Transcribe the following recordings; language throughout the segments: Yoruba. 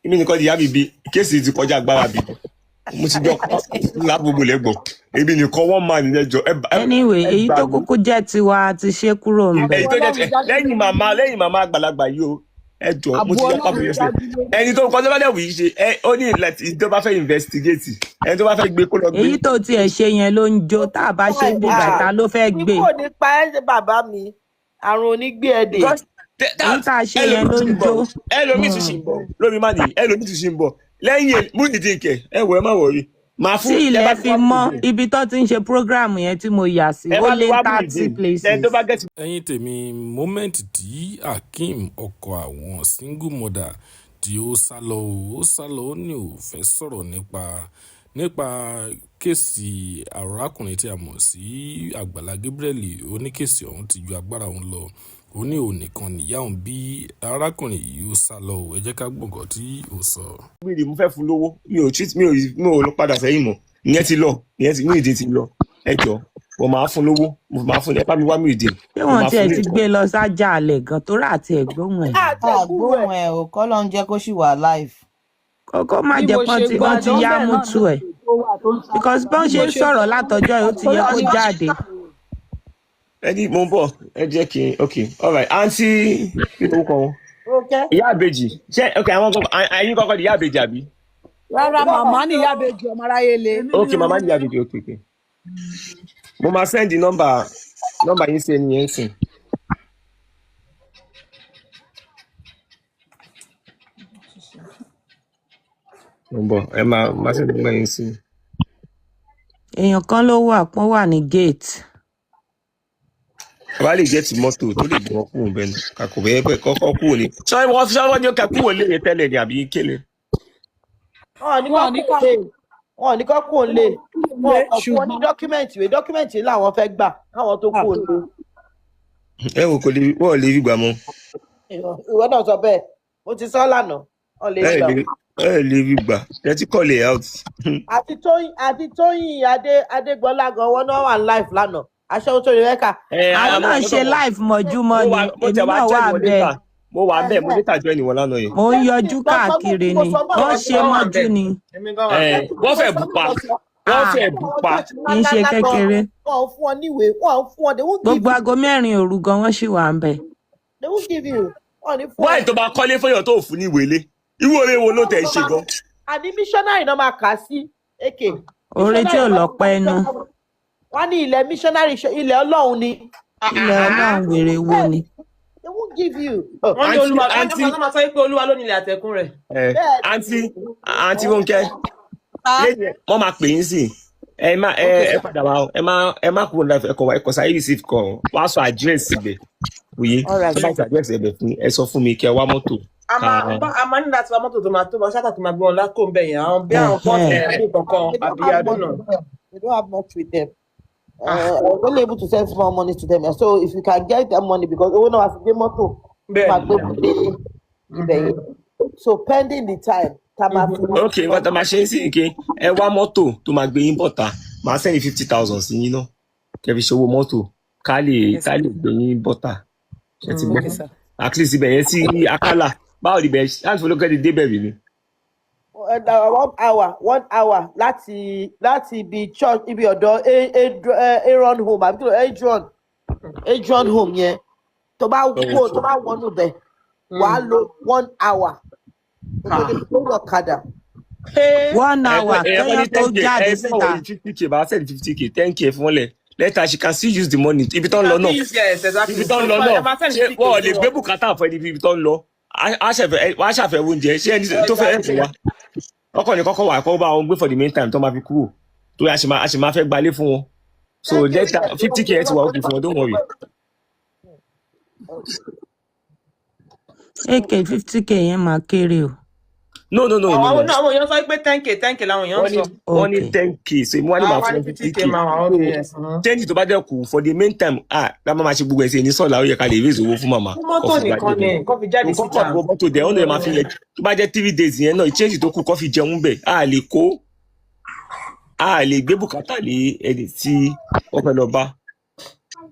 Èmi nìkan ni ìyá mi bí. Case ti kọjá agbára mi. Mo ti gbọ́ lágbogbo lẹ́gbọ̀n. Èmi nìkan wọ́n máa nìyẹn jọ. Anyway, Ẹ èyí gbà tó mí. kúkú jẹ́ tiwa ti ṣe kúrò ń bẹ̀. Èyí tó jẹ́ lẹ́yìn màmá àgbàlagbà yìí o, ẹ jọ, mo Àbò ti yọ pápá Ọlọ́run yẹn sílẹ̀. dájú lórí. Ẹni tó kọ́ tó bá dẹ̀ wí ṣe ẹ, ó ní láti tó bá fẹ́ investigate, ẹni tó bá fẹ́ gbé kó lọ gbé. Èyí tó tiẹ̀ ṣe yẹn ló ń jó. Tá a bá ṣe ń bí bàtà ló fẹ́ gbé. Ikú ò ní pa ẹ́ ṣe bàbá mi, àrùn ò ní gbé ẹ dè. Because Èyí tá a ṣe yẹn ẹlòmíì ló tún ń ṣì ń bọ̀. jó. Ẹlòmíì tún ṣì ń bọ̀ lórí má nìyí, ẹlòmíì tún ṣì ń bọ̀ lẹ́yìn Muyideen kẹ̀. Ẹ wọ, ẹ má worry, máa Tí fún ẹ ilẹ̀ bá ti fi wá mọ́ Muyideen. ibi tó ti ń ṣe program yẹn tí mo yà sí, Ẹ ó bá mi lé wá 30 Muyideen ẹni tó places. bá get. Ẹ̀yin tèmi, moment tí Akeem, ọkọ àwọn single mother tí ó sá lọ, ó sá lọ, ó ní ò fẹ́ sọ̀rọ̀ nípa case arákùnrin tí a mọ̀ sí Àgbàlá Gabriel. Ó ní case ọ̀hún ti ju agbára òun lọ, ó ní òun nìkan níyà òun bí. Arákùnrin yìí, ó sá lọ. Ẹ jẹ́ ká gbọ́ nǹkan tí ó sọ. Mi mo fẹ́ fún lówó, mi ò treat, mi ò lọ padà sẹ́yìn mọ́. Ìyẹn ti lọ, ìyẹn ti Muyideen ti lọ. Ẹ jọ, mo máa fún lówó, mo máa fún, ẹ bá mi wá Muyideen. Ṣé Mo wọn máa tiẹ̀ fún ní ti nǹkan. gbé lọ sájà alẹ̀ gan tó rà àti ẹ̀gbóhùn ẹ̀? Àti ẹ̀gbúrò ẹ̀. Àgbóhùn ẹ̀ ò kọ́ ló ń jẹ́ kó ṣì wà live. Kókó má Bí jẹ́ mo pọ́n ṣe tí gbọ́ wọ́n ti àná yá bẹ́ẹ̀ náà mútu ẹ̀, tó wà tó ń sá because bọ́n bí ṣe mo ń ṣe sọ̀rọ̀ látọjọ́ yìí, ó ti yẹ kó jáde. Ẹni mo ń bọ̀, ẹ jẹ́ kí n, ok, alright, àǹtí, kí ló kọ wọn? Rónkẹ́. Ìyá àbèjì, ṣé ok, àwọn kọ́kọ́, ẹ̀yin kọ́kọ́ di ìyá àbèjì àbí? Rárá, màmá ní ìyá àbèjì ọmọ aráyé le. Ok, màmá ní ìyá àbèjì, ok. Mo máa send nọ́mbà yín sí ẹni yẹn sìn. Mo ń bọ̀, ẹ máa send nọ́mbà yín sí. Èèyàn kan ló wà pọ́n wà ní gate. Bàbá lè get mọ́tò tó lè gbọ́ kúrò bẹ́ẹ̀ ni kàkó bẹ́ẹ̀ bẹ́ẹ̀ kọ́kọ́ kúrò ní. Ṣé wọ́n ní ó kẹ́ kúrò lé yẹn tẹ́lẹ̀ ni àbí kélé? Wọn ò ní Wọn kọ́ ò ní kúrò ká lé, wọn ò ní kọ́ kúrò lé, wọn lé ò kàn fún wọn ní ṣùgbọ́n document, ìwé document làwọn fẹ́ gbà káwọn tó kúrò lé. Ẹ wò, kò lè, wọ́n ò lè rí gbà mọ́. Ìwọ náà sọ bẹ́ẹ̀, mo ti sọ lánàá, wọn lè Ẹ gbà. lè, ẹ lè rí gbà, ẹ ti call it out. Àti Tóyìn Adégbọlá gan, wọn náà wà ní live lánàá, aṣẹ́wó tó rí rẹ́kà. Ẹ Àwọn àmọ́ náà nǹkan ṣe tó mọ̀ live mọ́júmọ́ mo ni wà mo èmi tẹ̀ wá náà join wà wọn bẹ́ẹ̀. later, mo wà bẹ́ẹ̀, mo later join wọn lánàá yẹn. Mò ń yọjú káàkiri ni wọ́n ṣe Wọ́n wà mọ́jú bẹ́ẹ̀. ni. Èmi gan wà Ẹ bẹ́ẹ̀. wọ́n fẹ́ bù pa, wọ́n fẹ́ bù pa. Kì í ṣe kékeré. Wọn ò fún ọ níwèé, wọn ò fún ọ, they won't give Gbogbo you. aago 4 òru gan wọ́n sì wà ń bẹ̀. They won't give you, wọn ò ní fún Wáyé ọ. tó bá kọ́lé fẹ́yàn tó fún ní ìwé ilé, irú oore wo ló tẹ̀ ṣe gan? Àní missionary náà máa kà á sí ak. Oore tí ò lọ́pẹ́ inú. Wọ́n ní ilẹ̀ missionary, ilẹ̀ Ọlọ́run ni. Ilẹ̀ Ọlọ́run wèrè wo ni? They won't give you. Wọ́n ní Àǹtí Olúwa, wọ́n àǹtí ní máa sọ pé Olúwa ló ní ilẹ̀ àtẹ̀kùn rẹ̀. Ẹ Bẹ́ẹ̀. Àǹtí Rónkẹ́, lẹ́yìn wọ́n máa pè yín sí, ẹ má ẹ ẹ padà wá o, ẹ má kúrò nígbà ẹkọ wa, ẹ kọ sáyé receive call, wàá sọ àdírẹ́sì ibẹ̀ òye. All right. Tó bá ti àdírẹ́sì ibẹ̀ fún ẹ, sọ fún mi kí ẹ wá mọ́tò. A máa a máa ní láti wá mọ́tò tó máa tó máa ṣáàtà tó máa gbé wọn lákò ń bẹ̀ yẹn, àwọn bí àwọn pọ́ọ̀tì àbí kankan They don't àbí have much adúnà. with them. They don't have much with them. I was only able to send small money to them. So if you can get that money, because owó náà wá fi gbé mọ́tò, máa gbé dé ibẹ̀ yẹn. So pending the time, tá a máa fi. Ok, nǹkan tá a máa ṣe é sí ni kí ẹ wá mọ́tò tó máa gbé yín bọ̀tà, máa send 50,000 sí yín náà kẹ́ fi ṣòwò mọ́tò ká lè gbé yín bọ̀tà. Ṣe ti gbọ́? Okay, sir. At least ibẹ̀ yẹn sí Akálà, báwo ni ibẹ̀ láti Folúkẹ́ ti débẹ̀ rí ni? One hour, one hour láti ibi church, ibi ọ̀dọ̀ Aaron home àbí kí ló, Adron home yẹn, tó bá kó tó bá wọnú bẹ̀, wàá lo one hour kó tó débi lórí ọ̀kadà. One hour ẹ wọ́n kéèyàn ní tó 10K jáde ẹ síta. wọ́n ní 50K, bá send 50K, 10K fún wọn lẹ̀ later, she can still use the money ibi tó ń lọ náà. Yes, exactly. Ibi tó ń lọ náà, ṣé wọn ò lè gbé bùkátà fún ẹni ibi tó ń lọ? Á ṣẹ̀fẹ̀ wọ́n á ṣàfẹ́ oúnjẹ, ṣé ẹni tó fẹ́ ẹ̀fọ́ wa ọkọ̀ ní kọ́kọ́ wà kọ́ bá wọn gbé for the main time tó máa fi kúrò, tó yà a ṣì máa fẹ́ gbalé fún wọn. So later 50K ẹ ti wà okay fún wọn, don't worry. Ak 50K yẹn máa kéré o. No, no, no, no. Àwọn No. náà, àwọn èèyàn sọ pé 10K, 10K làwọn èèyàn Wọ́n ń ní sọ. wọ́n ní 10K, so èmi wá ní màá Àwọn fún ní wọn 50K 50K. máa wà okay, yes. Change tó bá dẹ̀ kù for the main time, ah, la máa ṣe gbogbo ẹ̀ sí ẹni sọ̀la, ó yẹ ká lè raise owó fún màmá. Fún mọ́tò nìkan ni kó fi jáde kọ́kọ́ síta. Gbọ́ mọ́tò dẹ̀, ọ̀nà ẹ̀ máa fi lẹ̀ tó bá jẹ́ 3 days yẹn náà, change tó kù kọ́ fi jẹun bẹ̀. A lè kó, a lè gbé bùkátà lé ẹni tí wọ́n fẹ́ lọ bá.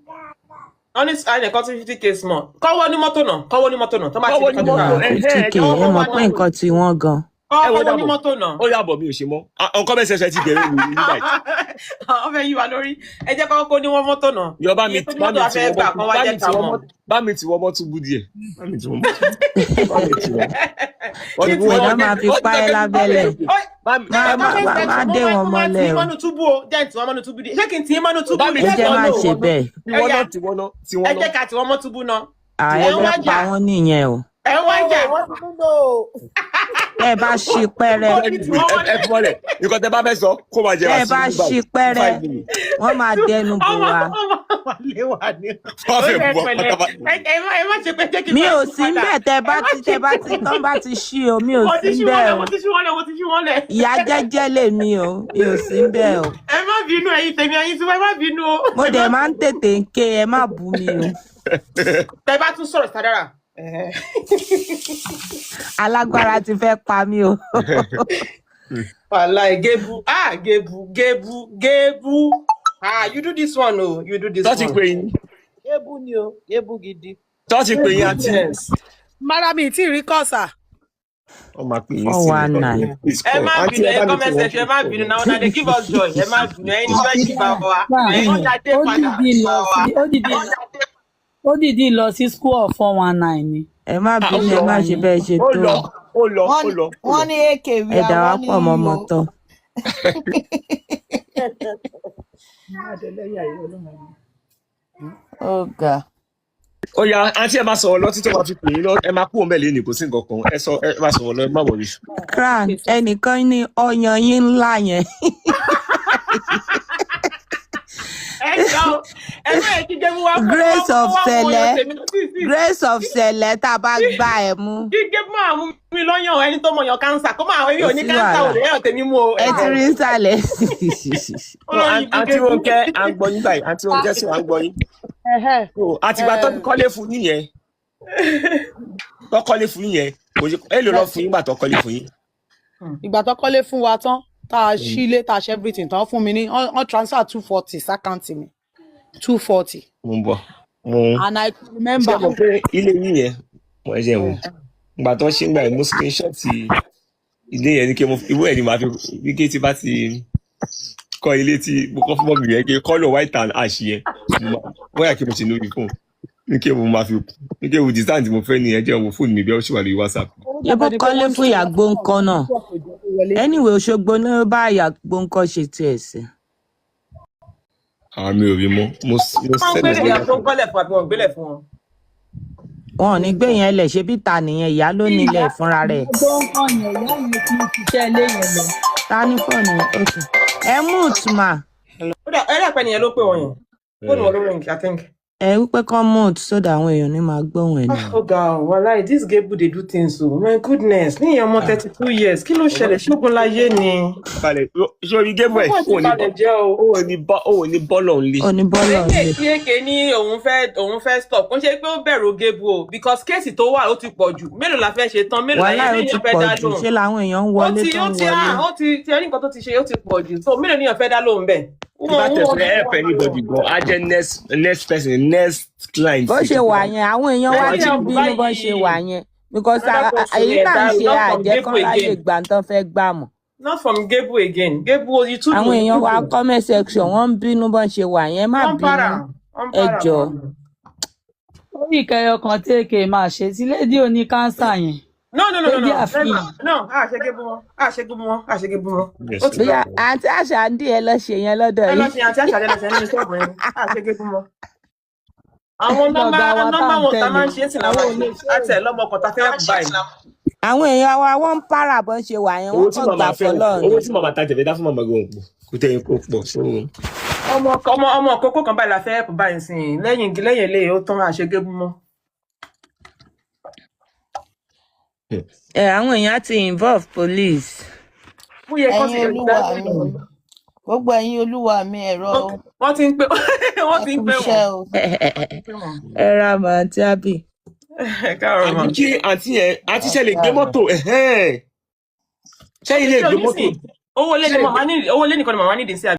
Wọ́n ní ẹnìkan tí 50K small. Kọ́wọ́ ní mọ́tò náà, kọ́wọ́ ní mọ́tò náà tó bá ti Kọ́wọ́ ní ní kọjá. mọ́tò. 50K, ẹ mọ̀ pé nǹkan tí wọ́n gan. Ẹ wo Kọ́ wọn ní dàbọ̀. mọ́tò náà. Ó yàbọ̀, mi ò ṣe mọ́. Nǹkan bẹ́ẹ̀ ṣẹ̀ṣẹ̀ ti bẹ̀rẹ̀ wù ní báyìí. Wọ́n fẹ́ yí wa lórí. Ẹ jẹ́ kọ́kọ́ ní wọ́n mọ́tò náà. Yọ bá mi Iye tó ní bá mọ́tò mi wa tì fẹ́ wọ́n gbà mọ́ kan wá bá jẹ́ mi tì ká wọ́n mọ̀. mọ́, bá mi tì wọ́n mọ́ túbú díẹ̀. Bá mi tì wọ́n mọ́, bá mi tì wọ́n. Wọ́n ti Kí tí wọ́n Bọ̀dá jẹ́ máa fi wọ́n ti pa sọ ẹ́ pé lábẹ́lẹ̀. bá mi Má bá má mi má má mo dé máa wọn mo máa tì mọ́lẹ̀ í o. mọ́nú túbú o. Jẹ́ n tì wọ́n mọ́nú túbú díẹ̀. Ṣé kí n tì í mọ́nú túbú bá mi Ẹ ni? tì jẹ́ Yes wọ́n or má no? ṣe bẹ́ẹ̀. tì Ẹ wọ́n yá, náà, tì wọ́n náà, tì ẹ wọ́n jẹ́ náà. ká tì wọ́n mọ́ túbú náà. À Ẹ ẹ ń fẹ́ wá pa jà. wọ́n nìyẹn o. Ẹ ń wá jà. Wọ́n ti mú lò ó. Tẹ́ ẹ bá ṣí pẹ́rẹ́, Ó ti tì wọ́n Ẹ mọ́lẹ̀. fi wọ́n lẹ̀. Nǹkan tẹ bá fẹ́ sọ kó máa jẹ tẹ́ wá ẹ sí bá ní ṣí báyìí pẹ́rẹ́, 5 minutes. wọ́n máa dẹnu bò Ọmọ wá. ọmọ wà lé wà ní. Wọ́n Ó fẹ́ yẹ bu ọ pẹ̀lẹ́. pátápátá. Ẹ má ṣe pé jẹ́ kí n Mi máa ò tún sí padà. ńbẹ̀. Tẹ́ Ẹ bá má ti ṣe tẹ́ bá ti tán bá ti ṣí o, mi ò mo sí ti ṣí ńbẹ̀ wọ́n lẹ̀, o. mo ti ṣí wọ́n lẹ̀, mo ti ṣí wọ́n lẹ̀. Ìyá jẹ́jẹ́ lèmi o, mi ò sí ńbẹ̀ o. Ẹ má bínú, ẹ̀yin tèmi, ẹ̀yin tí wọ́n, ẹ má bínú o. Mo Ẹ má dẹ̀ máa ń tètè ń ké, ẹ má bú mi o. Tẹ bá tún sọ̀rọ̀ Sadara. Alágbára ti fẹ́ pa mí o. Wàláì Gebu, ah Gebu, Gebu, Gebu. Ah, you do this one o, you do this Tọ́ ti one. pè yín. Gébú ni o, gébú gidi. Tọ́ ti pè yín, àǹtí. Goodness. Mara mi tí ì rí kọ́sà. Wọ́n máa pè yín four sí one nǹkan nine. please Ẹ call. má Àǹtí bínú, ẹ ẹ bá mi tì comment wọ́n, section, ẹ please má call. bínú na una dey give us joy. Ẹ má bínú, ẹ̀yin ni joy giver wa. Ẹ̀yin ọjà dé Ó padà dìídì lọ wa. sí ó dìídì lọ sí school of 419 ni. Ẹ má Ah, ó bínú, ẹ lọ, má ṣe bẹ́ẹ̀ ṣe ó tó lọ, o. ó lọ, Wọ́n ó ní lọ, ó wọ́n lọ. ní ak Ẹ wíwá dà wá wọ́n ní pọ̀ mọ́ o. mọ́tọ́. Ó ga. Ó yá, àǹtí, ẹ máa sọ̀rọ̀ lọ títí wọ́n fi pè yín lọ. Ẹ máa kú òun bẹ́ẹ̀ lé ní, kò sí nǹkan kan. Ẹ sọ, ẹ máa sọ̀rọ̀ lọ, ẹ má wọrí. Crown, ẹnìkan ní ọyàn yín ńlá yẹn. Ẹ jọ, ẹ má yẹ kí Gebu wá fún Grace wá of wá mú ọyàn Sẹ̀lẹ̀, tèmi lọ sí sí. Grace of Sẹ̀lẹ̀, tá a bá gbá ẹ mú. Kí Gebu máa mú mi lọ́yàn, ẹni tó mọ̀yàn kánsà kó máa èmi Kò ò ní sí kánsà ò wàhálà. lè yàn tèmi mú o. Ẹ Ẹ ti jọ. rí nsàlẹ̀. No, Olórí ibú àǹtí Gebu. Rónkẹ́, à ń gbọ́ yín báyìí. Àǹtí Rónkẹ́ sì, à ń gbọ́ yín. Ẹ̀hẹ́. So, àtìgbà tó ti kọ́lé fún yín yẹn, tó kọ́lé fún yín yẹn, kò ṣe èlò lọ fún yín gbà tó kọ́lé fún yín. Ìgbà tó kọ́lé fún wa tán, tá a ṣílé, tá a ṣe everything tán, fún mi ní wọ́n transfer 240 sí account mi, 240. Mo ń bọ̀. Mo And I could ṣé remember. mo pé ilé yín yẹn, mo ẹ jẹ́ wò. Ìgbà tó ṣe ń gbà yẹn, mo screenshot ilé yẹn ní kí mo ìwé ẹ̀ ni màá fi ní kí tí bá ti kọ́ ilé tí mo kọ́ fún mọ́mì yẹn, kí kọ́lọ̀ white and ash yẹn, bóyá kí mo ṣe lórí fóònù ní kí mo máa fi ní kí mo design tí mo fẹ́ nìyẹn. Jẹ́ wo fóònù mi bí ó ṣì wà lórí WhatsApp. Ó Ṣé bó dàbẹ̀ ni pé kọ́lé wọ́n ní fún ìyá gbóǹkan náà? wọlé. Anyway, Òṣogbo ló bá ìyá gbóǹkan ṣe tiẹ̀ sí. Àwọn mi ò rí mọ́, mo Wọ́n ń send ẹ̀ gbélé sí ìyá tó ń WhatsApp. kọ́lẹ̀ fún àbí wọn ò gbélé fún wọn. Wọn ò ní gbé yẹn lẹ̀, ṣe bí ta nìyẹn, ìyá ló nílẹ̀ fúnra rẹ̀. Tó ń kàn yẹn, ìyá yẹn ti ń ṣiṣẹ́ ilé yẹn lọ. Ta ní fóònù yẹn? Okay. Ẹ mute mà. Ó dà, ẹ dà pé nìyẹn ló pè wọ́n yẹn. Fóònù wọn ló ring, I think. Ẹ wípé kán mute sódà àwọn èèyàn ní máa gbóhùn ẹ̀ Ah, nìyẹn. ó ga ọ, wàláì, this Gebu dey do things o. My goodness, ní ìyẹn ọmọ 32 years, kí ló ṣẹlẹ̀? Ṣógun láyé ni. Balẹ̀ sórí Gabriel. Ọgbọ́n ti Ò ní balẹ̀ jẹ́ o. ò ní bọ́lọ̀ ńlẹ̀. Ó ní bọ́lọ̀ Èké lè. tí èké ní òun fẹ́ stop. Kò ń ṣe pé ó bẹ̀rù Gebu o, because case tó wà ó ti pọ̀ jù. Mélòó la fẹ́ ṣe tán? Mélòó la Wàhálà ó mélòó ti yẹn fẹ́ pọ̀ dá jù. lóhùn? Ṣé làwọn èèyàn ń Ó wọlé ti tó ó ń ti wọlé? ah ó ti ti ẹni nǹkan tó ti ṣe ó ti pọ̀ jù. So mélòó ni yẹn fẹ́ dá lóhùn bẹ́ẹ̀? Tí bá Wọ́n tẹ̀ wọ́n fẹ́ help anybody gan, á jẹ́ next person, next client. Bó ṣe wà yẹn, àwọn èèyàn wa Lẹ́yìn ti ń help bínú bó ṣe wà báyìí. yẹn because Another person èyí yẹn tá à ń dá ṣe not from àjẹ́ Gebu kán ráyè again. gbà tán fẹ́ gbà mọ́. Not from Gebu again. Gebu, you too Àwọn do, you èèyàn too wa do. comment section, wọ́n ń bínú bó ṣe wà yẹn. Má Wọ́n bínú, para, wọ́n ẹ para jọ̀ọ́. gan ni. Ó ní ìkẹyọ kan tí èké máa ṣe tí lady oní kánsà yẹn. No, no, no, no, Lady no. Afeez. Never. No, a ṣe Gebu mọ́. A ṣe Gebu mọ́. A ṣe Gebu mọ́. Yes. Ó ti lọ. Bóyá àǹtí àṣà ń dì ẹ lọ ṣe yẹn lọ́dọ̀ Ẹ lọ yìí. ṣe àǹtí àṣà lẹ́nu ṣe nínú ṣọ́ọ̀bù yẹn. A ṣe Gebu mọ́. Àwọn Lọ̀gá nọ́mbà wa tá nọ́mbà à ń wọn tá tẹ̀lé. máa ń ṣe é sì làwọn Àwọn ò ṣe. lè ṣe Àti é. ẹ̀ lọ́mọ kan tá fẹ́ help báyìí. Àwọn èèyàn wa wọ́n ń para bó ṣe wà yẹn, Owó wọ́n tí kàn màmá gbà fẹ́ fọlọ́run owó ni. tí màmá tajà fẹ́ dá fún màmá gan pọ̀, kò tẹ̀yìn kó pọ̀ so. Ọmọ kókó kan báyìí la fẹ́ help báyìí sìn. Lẹ́yìn eléyìí ó tán, a ṣe Gebu mọ́. Ẹ àwọn èèyàn á ti involve police. Ó yẹ kán ti Ẹ̀yin lè olúwa dá sí mi, gbogbo ẹ̀yin olúwa mi, ẹ̀rọ o. Wọ́n ti ń pè wọ́n Ẹ ti ń kú pè iṣẹ́ wọ́n. o. Pè wọ́n. Ẹ ra mọ àǹtí Abby. Ẹ káàárọ̀ Àbí mà. kí àǹtí yẹn, àǹtí ṣe lè gbé Káàárọ̀. mọ́tò ẹ̀hẹ́n. Ṣé ilé Ṣé gbé o ní mọ́tò sìn? Owó ilé ṣé ni màmá ní, owó ilé nìkan ni màmá nídìí sí àbí?